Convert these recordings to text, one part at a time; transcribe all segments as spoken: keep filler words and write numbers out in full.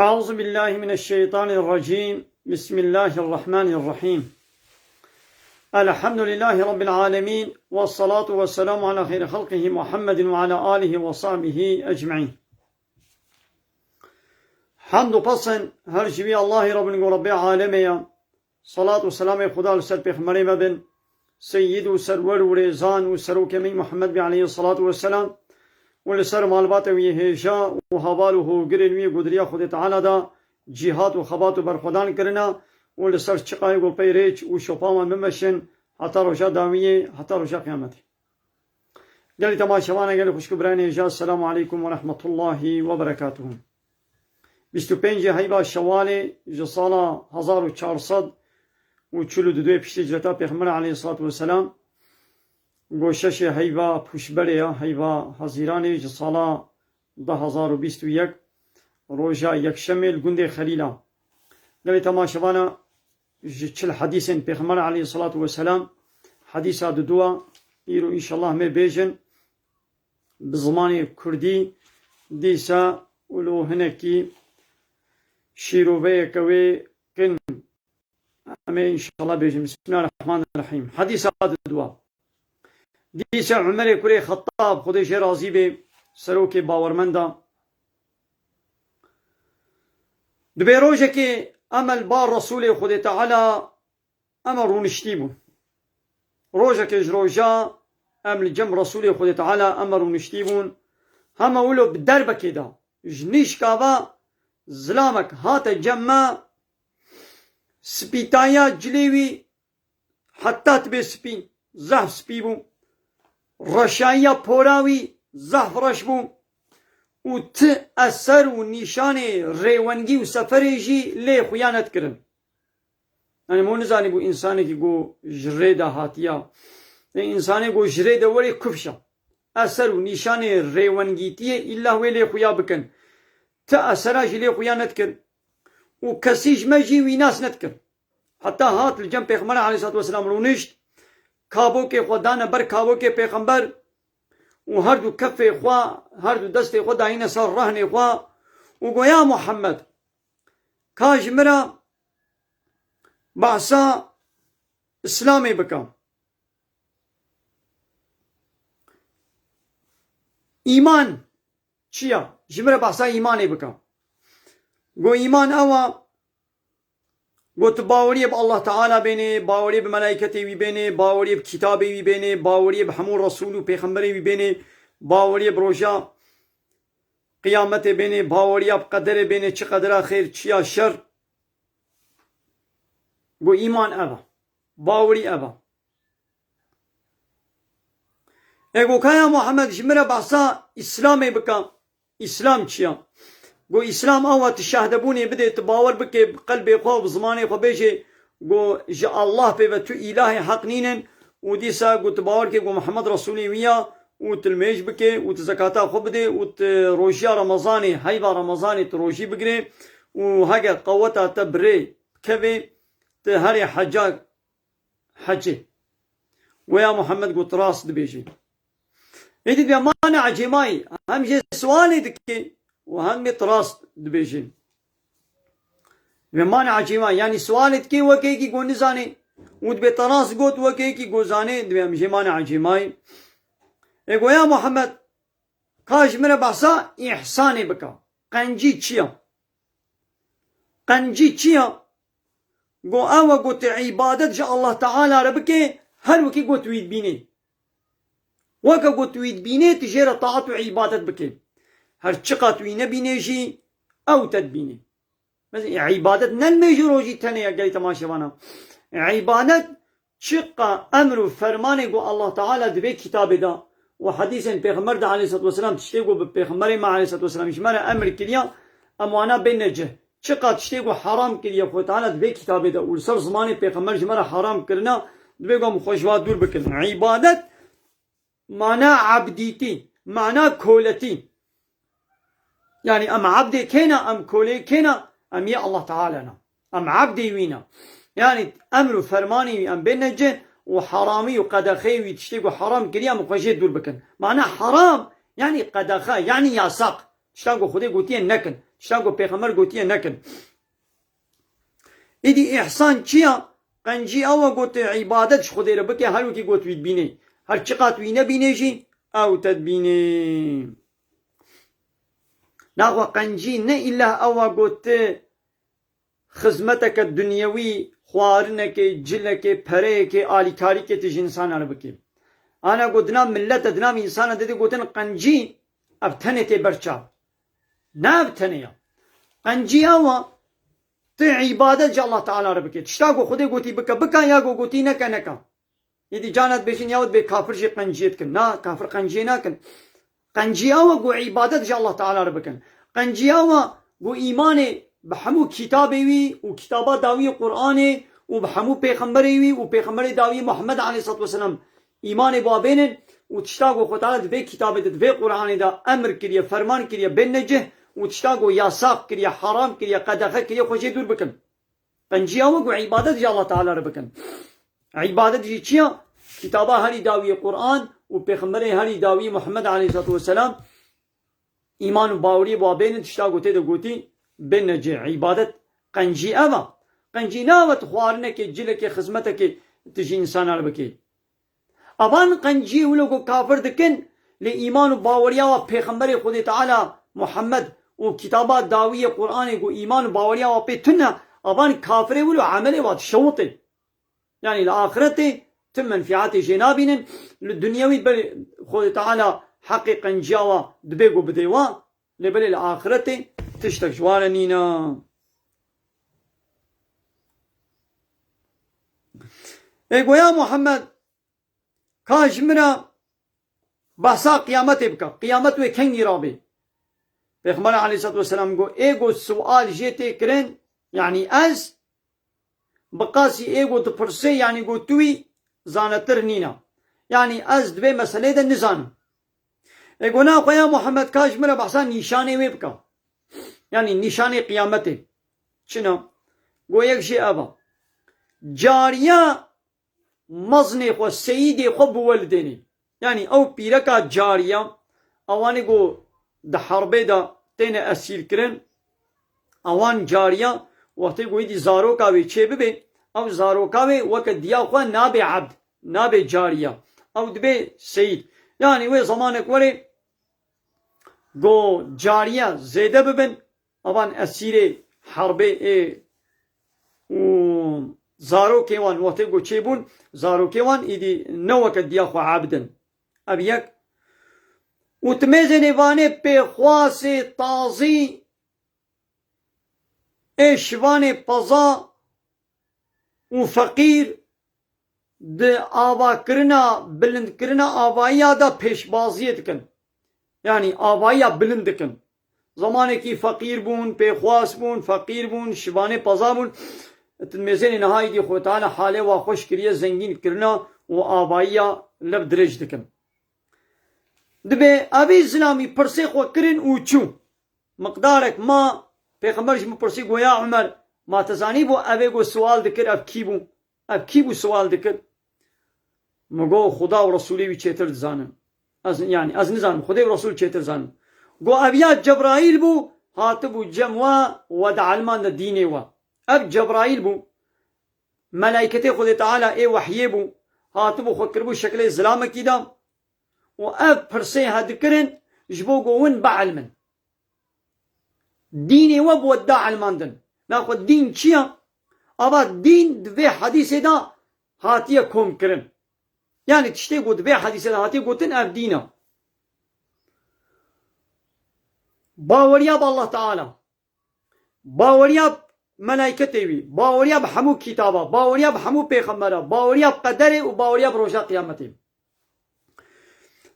أعوذ بالله من الشيطان الرجيم. بسم الله الرحمن الرحيم. الحمد لله رب العالمين، والصلاة والسلام على خير خلقه محمد وعلى آله وصحبه أجمعين. Hamd û pesn her ji wî Allahî Rabbin ku Rabbê alemê ya. Salat û selamê Xuda li ser pêxemberê me bin, seyyid û serwer û rêzan û serokê me Muhammed bî aleyhissalatu vesselam û li ser malbata wî hêja û heval û hogirên wî gudriya Xwedê Teala da cîhat û xebat û berxwedan kirina û li ser çiqayê ku pey rêç û şopa wan bimeşin heta roja dawiyê, heta roja qiyametê. Gelî temaşevana, gelî xwişk û birayên hêja, Esselamu aleykum ve rahmetullahi ve berekatuhu. Bîst û pêncê heyva Şewalê ji sala hezar û çar sed û çil û du piştî hicreta Pêxember aleyhissalatu vesselam, go şeşê heyva Pûşberê ya, heyva Hezîranê ji sala du hezar û bîst û yek, roja yekşemê li gundê Xelîla. Gelî temaşevana, ji çil hedîsên Pêxember aleyhissalatu vesselam, hedîsa dudua, îro înşallah me bêjin bi zimanê kurdî, dîsa û lo hinekî şîroveyeke wê kin em ê înşallah bêjin. Bismillahirrahmanirrahîm. Hedîsa dudua. Dîsa Umerê kurê Xettab, Xwedê jê razî bê, serokê bawermenda, dibê rojekê em li ba Resûlê Xwedê Teala em rûniştî bûn. Rojekê ji roja em li cem Resûlê Xwedê Teala em rûniştî bûn. Hema wilo bi derbekê de ji nîşka ve zilamek hate cem me, spîtaya cilê wî heta dibê spî, zehf spî bû. Reşayiya pora wî zehf reş bû û ti eser û nîşanê rêwengî û seferê jî lê xuya nedikirin. Yanî, mo nizanî bû însanekî ku ji rê de hatiya. Ê, însanê ku ji rê de werê kufşa. Eser û nîşanê rêwengîtiyê îlla wê lê xuya bikin. Ti esera jî lê xuya nedikir. Û kesî ji me jî wî nas nedikir. Heta hat li cem Pêxember aleyhissalatu vesselam rûnişt, kabokê xwe dane ber kabokê Pêxember û her du kefê xwe, her du destê xwe dayîne ser rehnê xwe û goya Muhammed, ka ji min re behsa Îslamê bike. Îman çi ya? Ji min re behsa îmanê bike. Go îman ew a, go tu baweriyê bi Allah Teala bênê, baweriyê bi melayketê wî bênê, baweriyê bi kitabê wî bênê, baweriyê bi hemû resûl û pêxemberê wî bênê, baweriyê bi roja qiyametê bênê, baweriya bi qederê bênê, çi qedera xêr, çi ya şer. Go îman ev e. Bawerî ev e. Ê go kaya Muhammed, ji min re behsa Îslamê bike. Îslam çi ya? Go Îslam ew e, tu şehdebûnê bidê, tu bawer bike bi qelbê xwe û bi zimanê xwe bêjê, go ji Allah pê ve tu îlahê heq nînin û dîsa go tu bawer ke go Muhammed Resûlê wî ya û tu limêj bike û tu zekata xwe bidê û tu rojiya Remezanê, heyva Remezanê tu rojî bigirê û heger qeweta te bi rê bikevê, tu herê heca hecê. Goya Muhammed got rast dibêjê. Êdî dibê mane ecêmayî, hem jê sualê dike û hem ê rast dibêjê. Dibê mane ecêmayî, yanî sualê dike wekekî ku nizanê û dibê te rast got wekekî ku zanê, dibê em jê mane ecêmayî. Ê goya Muhammed, ka ji min re behsa îhsanê bike. Qencî çi ya? Qencî çi ya? Go ew e, go tu îbadet ji Allah Teala re bike, her wekî go tu wî dibînê. Weke go tu wî dibînê, tu jê re taat û îbadet bike. Her çiqa tu wî nebînê jî, ew te dibînê. Mesela, îbadet ne nimêj û rojî tenê ye, gelî temaşevana. Îbadet çiqa emr û fermanê ku Allah Teala di vê kitabê de û hedîsên Pêxember de aleyhissalatu vesselam, tiştê ku bi Pêxemberê me aleyhissalatu vesselam ji me re emr kiriya, em wana bêne cih. Çiqa tiştê ku heram kiriye Xwedê Teala di vê kitabê de û li ser zimanê Pêxember ji me re heram kirina, divê ku em xwe ji wa dûr bikin. Îbadet mana ebdîtî, mana koletî. Yanî em ebdê kê ne, em kolê kê ne? Em yê Allah Teala ne. Em ebdê wî ne. Yanî emr û fermanê wî em bêne cih û heramî û qedexeyê wî, tiştê ku heram kiriye, em xwe jê dûr bikin. Mana heram, yanî qedexe, yanî yasak. Tiştan ku Xwedê gotiye nekin. Tişta ku Pêxember gotiye nekin. Îdî îhsan çi ya? Qencî ew e ku tu îbadet ji Xwedê re bike, her wekî ku tu wî dibînê. Her çiqat wî nebînê jî, ew te dibînê. Naxwe qencî ne îlla ew e ku tu xizmeteke dinyewî, xwarinekê, cilekê, pereyekê, alîkarîkê tu ji însana re bikî. Ana ku dina millet e, dina însana didê gotin qencî, ev tenê tê ber çav. Ne ev tenê ya. Qencî ew e, tu îbadet ji Allah Teala re bike. Tişta ku Xwedê gotî bike, bike, ya ku gotî neke, neke. Êdî carna dibêjin, ya dibê kafir jî qenciyê dikin. Na, kafir qenciyê nakin. Qencî ew e ku îbadet ji Allah Teala re bikin. Qencî ew e ku îmanê bi hemû kitabê wî û kitaba dawiyê Qur'anê û bi hemû pêxemberê wî û pêxemberê dawiyê Muhammed aleyhisselatu vesselam îmanê bi wa bênin û tişta ku Xwe Teala di vê kitabê de, di vê Qur'anê de emir kiriye, ferman kiriye, bên necih û tişta ku yasax kiriye, haram kiriye, qedexe kiriye, xwe jê dûr bikin. Qencî ew e ku îbadet ji Allah Teala re bikin. Îbadet jî çi ya? Kitaba herî dawiyê Qur'an û pêxemberê herî dawiyê Muhammed aleyhisselatu vesselam îman û baweriyê bi wa bênin, tişta ku tê de gotî, bên necih. Îbadet qencî ev e. Qencî ne ev e tu xwarinekê, cilekê, xizmetekê tu ji însana re bikî. Evan qencî wilo ku kafir dikin, lê îman û baweriya wa pêxemberê Xwedê Teala Muhammed û kitaba dawiyê Qur'anê ku îman û baweriya wa pê tune, evan kafirê wilo emelê wa dişewitê. Yanî li axiretê tu menfiatê jê nabînin, li dinyewî belê Xwedê Teala heqê qenciya wa dibê ku bidê wa, lê belê li axiretê tiştek ji wan re nîne. Ê goya Muhammed, ka ji min re behsa qiyametê bike. Qiyamet wê kengî rabê? Pêxember aleyhisselatu vesselam got, ê got sual jê tê kirin, yanî ez, bi qasî ê got dipirsê, yanî got tu wî zanetir nîne. Yanî ez di vê meselê de nizanim. Ê got, na xwe ya Muhammed, ka ji min re behsa nîşanê wê bike. Yanî nîşanê qiyametê. Çi ne? Got, yek jê ev e. Cariya mezinê xwe, seyîdê xwe bi we li dênê. Yanî ew pîreka cariya, ewanê ku di herbê de têne esîrkirin, ewan cariya, wextê ku êdî zaroka wê çê bibe, ew zaroka wê weke diya xwe nabe ebd, nabe cariya. Ew dibe seyîd. Yanî wê zemanek were ku cariya zêde bibin, evan esîrê herbê ê û zarokê wan wextê ku çêbûn, zarokê wan êdî ne weke diya xwe ebd in. Ev yek. Û ti mêzênê vanê pêxwasê tazî ê şivanê peza û feqîr di avakirina, bilindkirina avayiya de pêşbaziyê dikin. Yanî avayiya bilind dikin. Zamanekî feqîr bûn, pêxwas bûn, feqîr bûn, şivanê peza bûn. Ti mêzênê niha êdî Xwedê Teala halê wa xweş kiriye, zengîn kirina û avayiya lev dirêj dikin. Dibê evî zilamî pirsê xwe kirin û çû. Miqdarek ma, Pêxember ji min pirsî, got, ya Umer, ma te zanîbû evê got siwal dikir, ev kî bû? Ev kî bû siwal dikir? Min got, Xuda û Resûlê wî çêtir dizanin. Ez, yanî, ez nizanim, Xwedê û Resûl çêtir zanin. Got, ev ya Cebraîl bû, hatibû cem we, we dielmandin dînê we. Ev Cebraîl bû, melaîketê Xwedê Teala ê wehyê bû, hatibû xwe kiribû şekilê zilamekî de û ev pirsê he dikirin, ji bo ku win bielmin. Dînê we bi we da elmandin. Naxwe dîn çi ya? Ava dîn di vê hedîsê de hatiye komkirin. Yanî tiştê ku di vê hedîsê de hatiye gotin, ev dîn e. Baweriya bi Allah Teala, baweriya bi melaîketê wî, baweriya bi hemû kitaba, baweriya bi hemû pêxembera, baweriya bi qederê û baweriya bi roja qiyametê.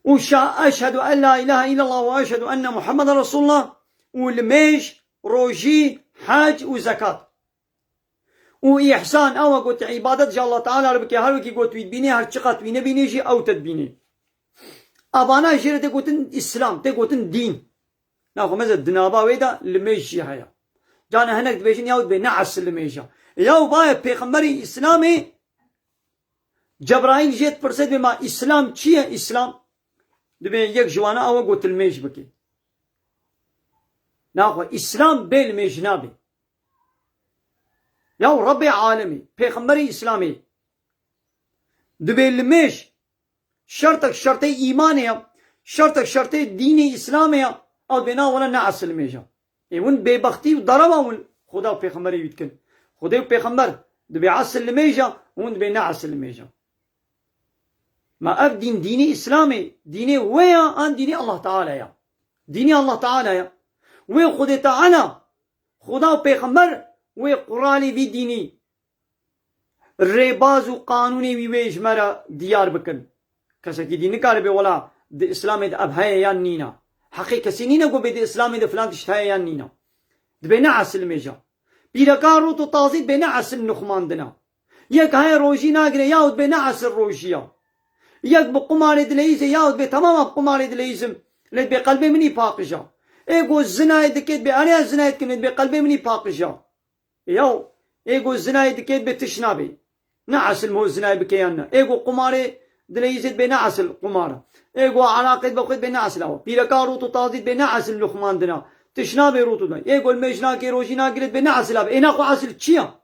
Û şa-, eşhedû en la ilahe illallah ve eşhedû enne Muhammeden Resulullah û limêj, rojî, hec û zekat. Û îhsan, ew e got îbadet ji Allah Teala re bike, her wekî got wî dibînê, her çiqat wî nebînê jî ew te dibînê. Evana jê re tê gotin Îslam, tê gotin dîn. Naxwe meze di nava wê de limêj jî heye. Cana hinek dibêjin ya dibê ne esil limêj e. Ya baye pêxemberê Îslamê Cebraîl jê dipirse, dibê ma Îslam çi ye Îslam? Dibê yek ji wana ew e got limêj bike. Naxwe, Îslam bê limêj nabe. Ya Rebbê alemê, Pêxemberê Îslamê, dibê limêj, şertek şertê îmanê ya, şertek şertê dînê Îslamê ya, ew dibê na wele ne esil limêja. Ê hûn bêbextî û daraba hûn Xuda û Pêxemberê wî dikin. Xwedê û Pêxember dibê esil limêja, hûn dibê ne esil limêja. Ma ev dîn, dînê Îslamê, dînê wê ya, an dînê Allah Teala ya? Dînê Allah Teala ya. Wê Xwedê Teala, Xuda û Pêxember wê quralê vî dînî, rêbaz û qanûnê wî wê ji me re diyar bikin. Kesekî dî nikare bê wela di Îslamê de ev heye yan nîna. Heqê kesî nîne ku bê di Îslamê de filan tişt heye yan nîna. Dibê ne esil limêja. Pîreka rût û tazî dibê ne esil nuxmandina. Yek heye rojî nagire, yahut dibê ne esil rojî ya. Yek bi qumarê dileyîze, yahut dibê temama bi qumarê dileyîzim, lê dibê qelbê min î paqij a. Ê ku zinayê dike dibê, erê ez zinayê dikim, lê dibê qelbê min î paqij a. Yaw, ê ku zinayê dike dibê tişt nabê. Ne esil ho zinayê bike yan ne. Ê ku qumarê dileyîze dibê ne esil qumar a. Ê ku eraqê dibe xwe dibê ne esil awa. Pîreka rût û tazî dibê ne esil luxmandina. Tişt nabê rût û da. Ê ku limêj nake, rojî nagire dibê ne esil abe. Ê naxwe esil çi ya?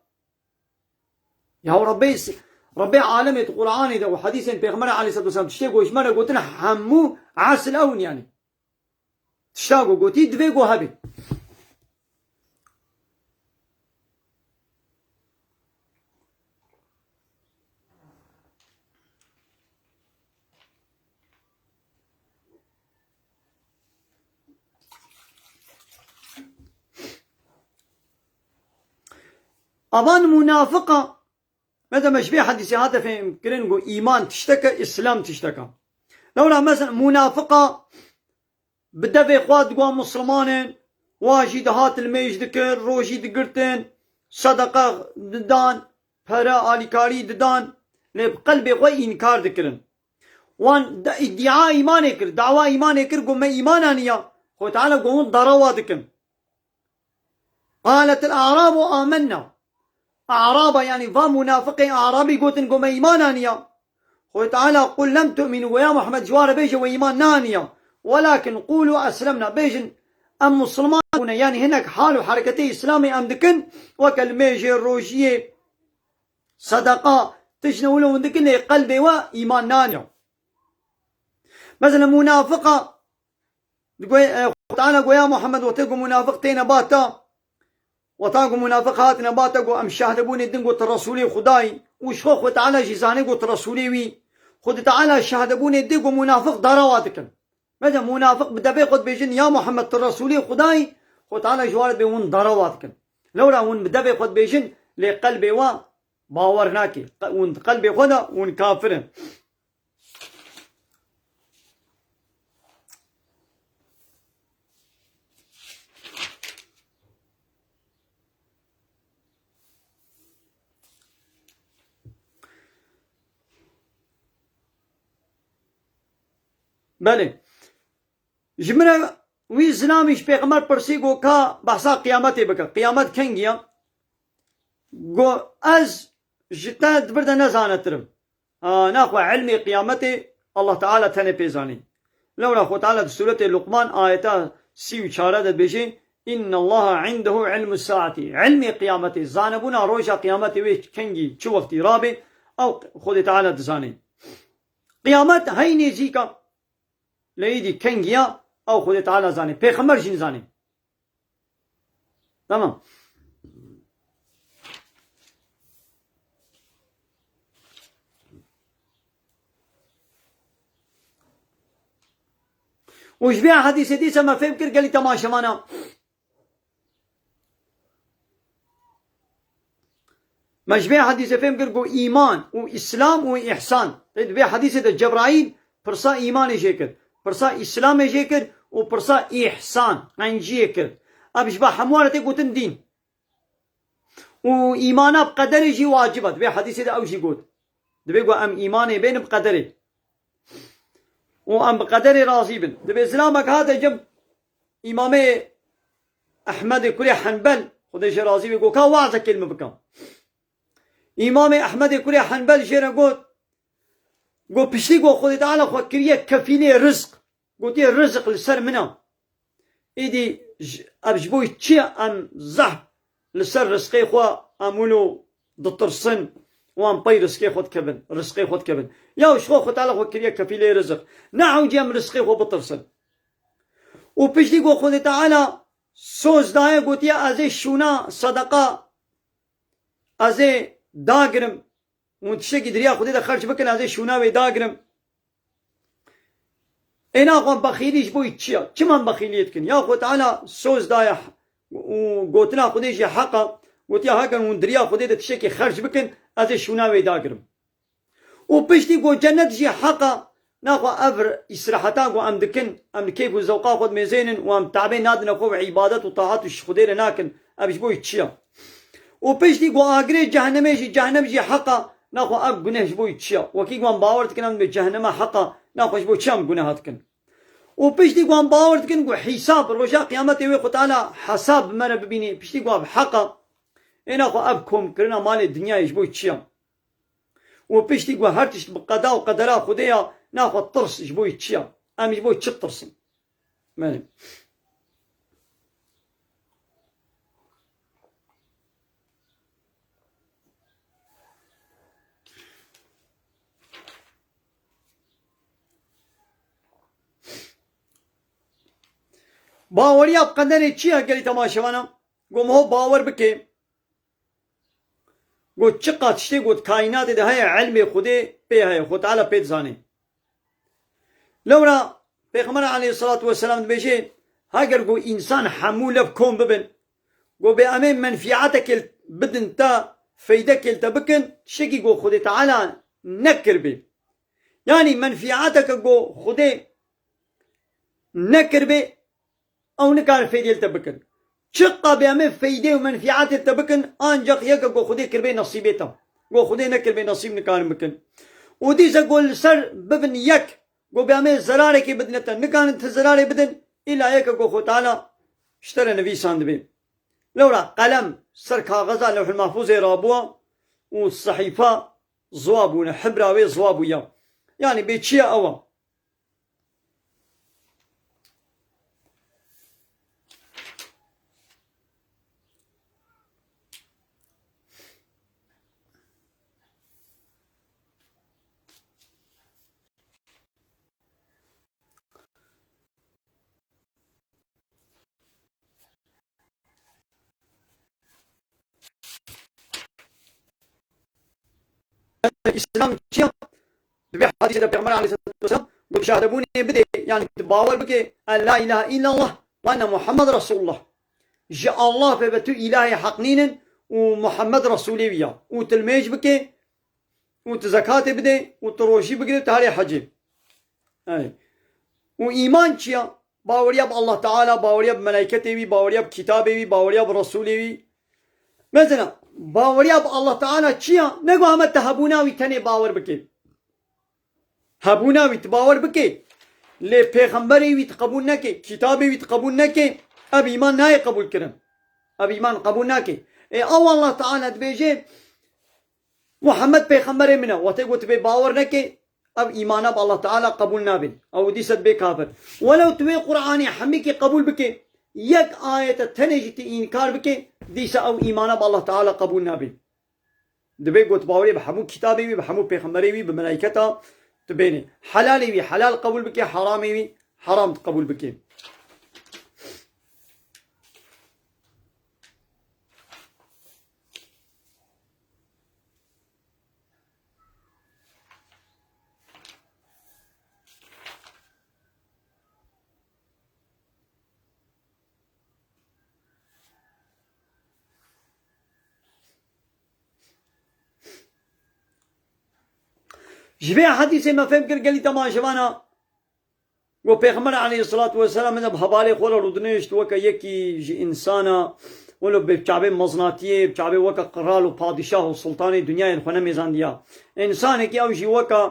Ya Rebbê, Rebbê alemê di Qur'anê de û hedîsên Pêxemberê aleyhisselatu vesselam tiştê ku ji me re gotin hemû esil ew in yani. Tişta ku gotî divê ku hebe. Avan munafiqa, mesela me ji vê hedîsê hate fêhm kirin ku îman tişteke, îslam tişteke. Lewra mesela munafiqa bi devê xwe digo em Musliman in, wan jî dihat limêj dikir, rojî digirtin, sedeqa didan, pere alîkarî didan, lê bi qelbê xwe înkar dikirin. Wan de îdîa îmanê kir, dawa îmanê kir, got me îman aniya. Xwe Teala got hûn derewa dikin. قالت الأعراب آمنا. Araba, yani va munafiqê Arabî gotin got me îman aniya. Xwê Teala قل لم تؤمنوا, ya Muhammed ji wan re bêje we îman neaniya. ولكن قولوا أسلمنا, bêjin em Musliman bûne, yani hinek hal û hereketê Îslamê em dikin, weke limêjê, rojiyê, sedeqa, tiştine wilo hûn dikin, lê qelbê we îman naniya. Mesela munafiqa, digoye, e, Xwê Teala goya Muhammed wextê ku munafiq têne ba te, wexta ku munafiq hatine ba te, ku em şahdebûnê din ku tu Resûlê Xwedayî, û ji xwe Xwê Teala jî zanê ku tu Resûlê wî. Xwedê Teala şahdebûnê dê ku munafiq derewa dikin. Mesela munafiq bi devê xwe dibêjin, ya Muhammed tu Resûlê Xwedayî, Xwê Teala ji wan re dibê hûn derewa dikin. Lewra hûn bi devê xwe dibêjin, lê qelbê we bawer nake. Qe-, hûn di qelbê xwe de hûn kafir in. Belê. Ji min re wî zilamî ji Pêxember pirsî, got, ka behsa qiyametê bike. Qiyamet kengî ya? Got, ez ji te di vir de ne zanetir im. Ha, naxwe ilmê qiyametê Allah Teala tenê pê zanî. Lewra Xwe Teala di Sûretê Luqman ayeta sî û çar de dibêje, إن الله عنده علم الساعة. Ilmê qiyametê, zanebûna roja qiyametê wê kengî çi wextî rabê, ew Xwedê Teala dizanê. Qiyamet hey nêzîk a. Lê îdî kengiya, ew Xwedê Teala zanê. Pêxember jî nizanê. Tamam. Û ji vê hedîsê dîsa me fêm kir gelî temaşevana. Me ji vê hedîsê fêm kir ku îman û îslam û îhsan. Di vê hedîsê de Cebraîl pirsa îmanê jê kir, pirsa îslamê jê kir û pirsa îhsan, qenciyê kir. Ev ji ba hemû re tê gotin dîn. Û îmana bi qederê jî wacib e. Di vê hedîsê de ew jî got. Divê ku em îmanê bênin bi qederê. Û em bi qederê razî bin. Divê zilamek hate cem Îmamê Ehmedê kurê Henbel, Xwedê jê razî bê, got, ka wazekê li min bike. Îmamê Ehmedê kurê Henbel jê re got, got, piştî ku Xwedê Teala xwe kiriye kefîlê rizq, gotiye, rizq li ser min e. Îdî J-, ev ji bo çi ye em zehf li ser rizqê xwe em wilo ditirsin û em pey rizqê xwe dikevin, rizqê xwe dikevin? Ya ji xwe Xwe Teala xwe kiriye kefîlê riziq. Ne hewce em rizqê xwe bitirsin. Û piştî ku Xwedê Teala soz daye, gotiye, "Ez ê şûna sedeqa, ez ê dagirim, hûn tiştekî di riya Xwedê de xerc bikin, ez ê şûna wê dagirim." Ê naxwe bexîlî ji bo çi ya? Çima em bexîliyê dikin? Ya Xwe Teala soz daye û gotina Xwedê jî heq a, gotiya, "Heger hûn di riya Xwedê de tiştekî xerc bikin, ez ê şûna wê dagirim." Û piştî ku cennet jî heq a, naxwe ev îsraheta ku em dikin, em li keyf û zewqa xwe dimêzênin û em tabê nadine xwe û îbadet û taat û ji Xwedê re nakin, ev ji bo çi ya? Û piştî ku agirê cehennemê jî, cehennem jî heq a, naxwe ev guneh ji bo çi ya? Wekî ku em bawer dikin em dibê cehennema heq a, naxwe ji bo çi em guneha dikin? Û piştî ku em bawer dikin ku hîsab, roja qiyametê wê Xwe Teala hesab bi me re bibînî, piştî ku ev heq a, ê naxwe ev komkirina malê dinyayê ji bo çi ya? Û piştî ku her tişt bi qeda û qedera Xwedê ya, naxwe tirs ji bo çi ya? Em ji bo çi tirsin? Belê. Baweriya bi qederê çi ye gelî temaşevana? Ku miho bawer bike. Got, çiqa tiştê got kaînatê de heye, ilmê Xwedê pê heye, Xwe Teala pê dizanê. Lewra Pêxember aleyhissalatu vesselam dibêje, heger got însan hemû lev kom bibin, got bê em ê menfîatekê bidin te, feydekê li te bikin, tiştekî got Xwedê Teala nekiribê. Yanî menfîateke got Xwedê nekiribê, ew nikarin feydê li te bikin. Çiqa bê em ê feydê û menfîetê li te bikin, ancaq yeke ku Xwedê kiribê nesîbê te. Ku Xwedê nekiribê nesîb nikarin bikin. Û dîse ku li ser bibin yek, ku bê em ê zerarekê bidine te, nikarin ti zerarê bidin, îla yeke ku Xwe Teala ji te re nivîsandibê. Lewra qelem ser kaxeza Lewhul Mahfûzê rabûwa û sehîfa ziwa bûne, hibra wê ziwa bûya. Yanî bê çi ye ew e? Îslam çi ye? Di vê hadîsê de Pêxember aleyhisselatu vesselam got, şehadebûnê bidê, yanî tu bawer bike, en la ilahe illallah ve enne Muhammed Resulullah. Ji Allah ve ve tu îlahê heq nînin û Muhammed Resulê wî ya. Û tu nimêj bike, û tu zekatê bidê, û tu rojî bigirê, tu herê hecê. Ey. Û îman çi ya? Baweriya bi Allah Teala, baweriya bi melayketê wî, baweriya bi kitabê wî, baweriya bi Resûlê wî. Mesela, baweriya bi Allah Teala çi ya? Ne ku heme te hebûna wî tenê bawer bike. Hebûna wî tu bawer bike, lê pêxemberê wî tu qebûl neke, kitabê wî tu qebûl neke, ev îman nayê qebûl kirin. Ev îman qebûl nake. Ê, ew Allah Teala dibêje, Muhammed pêxemberê min e. Wextê ku tu bê bawer neke, ev îmana bi Allah Teala qebûl nabe. Ew dîse dibe kafir. Welew tu wê Qur'anê hemîkî qebûl bike, yek ayete tenê jî tu înkar bike, dîse ew îmana bi Allah Teala qebûl nabe. Dibe got bawerê bi hemû kitabê wî, bi hemû pêxemberê wî, bi melayketa tu bênê. Helalê wî helal qebûl bike, heramê wî heram qebûl bike. Ji vê hedîsê me fêm kir gelî temaşevana, ku Pêxember aleyhisselatu vesselam, mesela, bi hevalê xwe re rûdinişt weke yekî ji însana, wilo bi çavê meznatiyê, bi çavê weke qral û padîşah û sultanê dinyayê li xwe nemêzandiya. Însanekî ew jî weke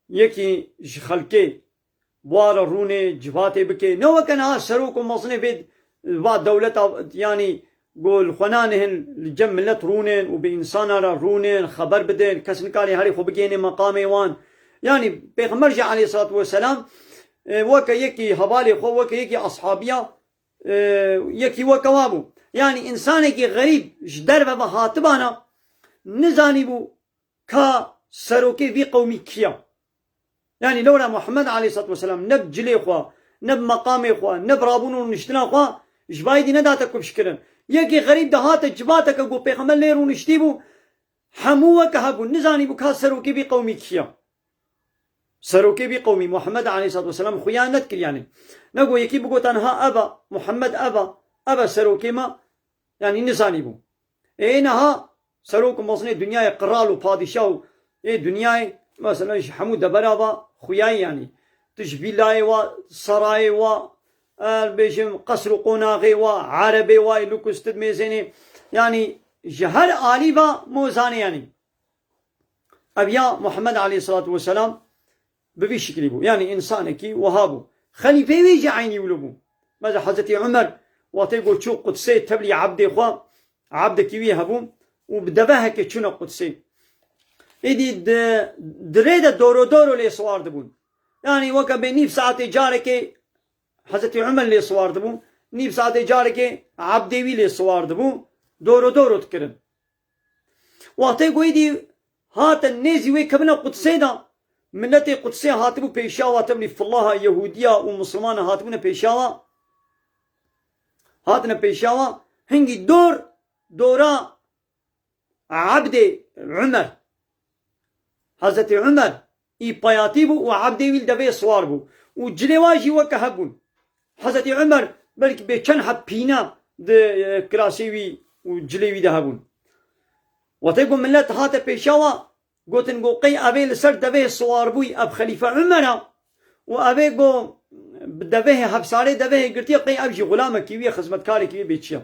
yekî ji xelkê bi wa re rûnê, civatê bike. Ne weke niha serok û mezinê vê, va dewleta, yanî, ku li xwe nanihin, li cem milet rûnên û bi însana re rûnên, xeber bidin, kes nikarê herê xwe bigihêne meqamê wan. Yanî, Pêxember jî aleyhisselatu vesselam, e, weke yekî hevalê xwe, weke yekî eshabiya, e, yekî weke wa bû. Yanî însanekî xerîb ji derve ve hatibana, nizanîbû ka serokê vî qewmî kî ya. Yanî lewra Muhammed aleyhissalatu vesselam ne bi cilê xwe, ne bi meqamê xwe, ne bi rabûn û rûniştina xwe ji vayî dî nedate kufşkirin. Yekî xerîb dihate civateke ku pêxember lê rûniştî bû, hemû weke hebûn, nizanîbû ka serokê vî qewmî kî ya. Serokê vî qewmî Muhammed aleyhissalatu vesselam xuya nedikir yanî. Nego yekî bigotan ha ev e, Muhammed ev e, ev e serokê me, yanî nizanîbû. Ê niha serok û mezinê dinyayê, qral û padîşah û ê dinyayê, mesela ji hemû debera va xuyayî yanî. Tu ji vîlayê wa, sarayê wa, ez bêjim qesr û qonaxê wa, erebê wa, ê lukustid mêzênê. Yanî ji her alî va mozanê yanî. Ev ya Muhammed aleyhissalatu vesselam bi vî şiklî bû. Yanî însanekî wiha bû. Xelîfeyê wê jî eynî wilo bû. Mesela Hezretî Umer, wextê ku çû Qudsê tevlî ebdê xwe, ebdekî wî hebû û bi devehekê çûne Qudsê. Êdî di, di rê de doro doro lê siwar dibûn. Yanî weke bê nîv saetê carekê Hezretî Umer lê siwar dibû, nîv saetê carekê ebdê wî lê siwar dibû, doro doro dikirin. Wextê ku êdî hatin nêzî wê kevine Qudsê de, miletê Qudsê hatibû pêşiya wa, tevlî fillaha Yehûdiya û Misilmana hatibûne pêşiya wa, hatine pêşiya wa, hingî dor, dora Ebdê Umer. Hezretî Umer î payatî bû û ebdê wî li devê siwar bû. Û cilê wa jî weke hev bûn. Hezretî Umer belkî bê çend heb pîna di, e, kirasê wî û cilê wî de hebûn. Wextê ku milet hate pêşiya wa, gotin ku qey ev ê li ser devê siwar bûyî, ev Xelîfe Umer e û ev ê ku bi devehê, hevsarê devehê girtiye, qey ev jî xulamekî wî ye, xizmetkarekî wî bê çi ye.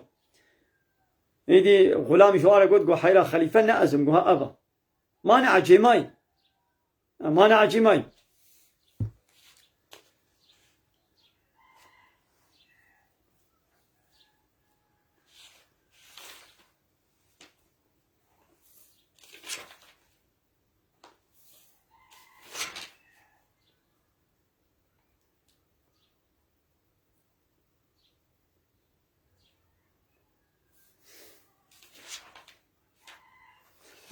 Êdî xulamî ji wan re got ku heyra Xelîfe ne ez im, ku ha ev e. Mane ecêmayî. Mane ecêmayî.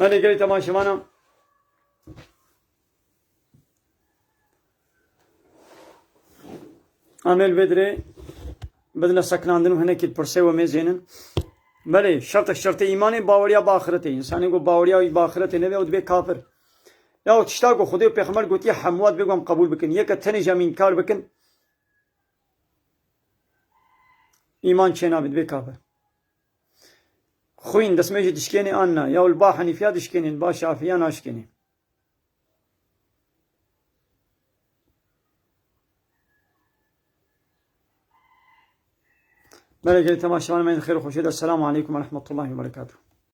Belê gelî temaşevana. Em ê li vê dirê bidine sekinandin û hinekî pirsê we mêzênin. Belê, şertek şertê îmanê baweriya bi axiretê. Însanê ku baweriya wî bi axiretê nebe, ew dibe kafir. Ya tişta ku Xwedê û Pêxember gotiye, hemû dibê ku em qebûl bikin. Yeke tenê jî em înkar bikin, îman çênabe, dibe kafir. Xwîn, destmêjê dişkênê an na? Ya li ba Henîfiya dişkênê, li ba Şafiya naşkênê. Belê gelî temaşevanê me yên xêr û xweşê de, Selamu aleykum ve rahmetullahi ve berekatuhu.